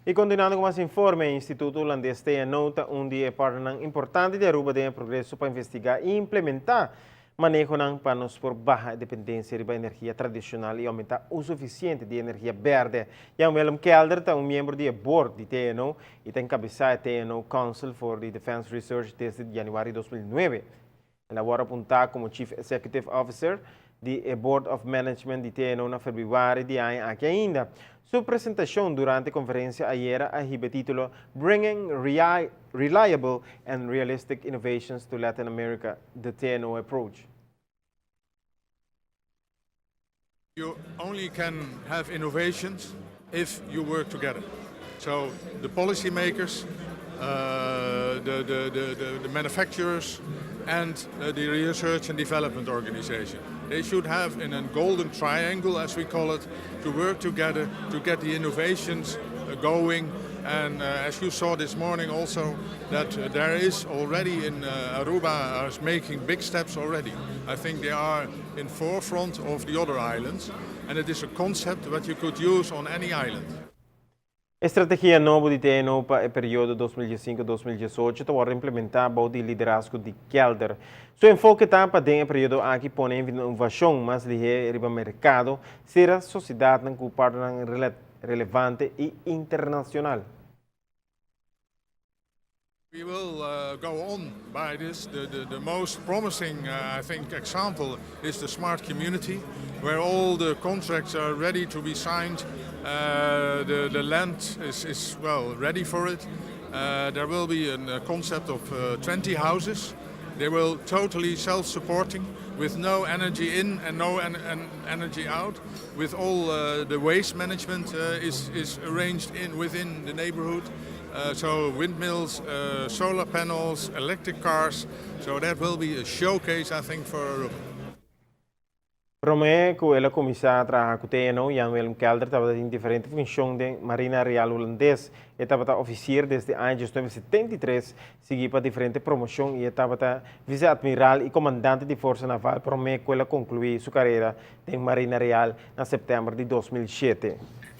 Y continuando cu mas informe, Instituto Hulandes TNO ta un di e partnernan importante di Aruba den e progreso pa investiga y implementa manehonan pa nos por baha e dependencia riba energia tradicional y aumenta uso eficiente di energia berde. Jan Willem Kelder ta un miembro di e board di TNO y ta encabesa e TNO Council for the Defense Research desde januari 2009. El a wòrdu apuntá komo Chief Executive Officer di e Board of Management di TNO na febrüari di aña aki ainda. Su presentashon durante e konferensia ayera a hiba e título Bringing Reliable and Realistic Innovations to Latin America, The TNO Approach. You only can have innovations if you work together. So the policymakers, the manufacturers and the research and development organization. They should have in a golden triangle, as we call it, to work together to get the innovations going. And as you saw this morning also, that there is already in Aruba is making big steps already. I think they are in forefront of the other islands, and it is a concept that you could use on any island. E strategia nobo di TNO pa e periodo 2015-2018 ta wordo implementa bou di liderazgo di Kelder. Su enfoke ta pa den e periodo aki pone innovacion mas lihe riba mercado, cera sociedadnan cu partnernan relevante y internacional. We will go on by this. The most promising, I think, example is the smart community, where all the contracts are ready to be signed. The land is well ready for it. There will be a concept of 20 houses. They will totally self-supporting, with no energy in and no energy out, with all the waste management is arranged in within the neighborhood. So windmills, solar panels, electric cars. So that will be a showcase, I think, for Aruba. Prome cu el a cuminsa traha cu TNO, Jan Willem Kelder tabata den diferente funcion den Marina Real Hulandes. E tabata officier desde aña 1973, sigui pa diferente promocion y tabata vice-admiral y comandante di Forsa Naval prome cu el a conclui su carera den Marina Real na september di 2007.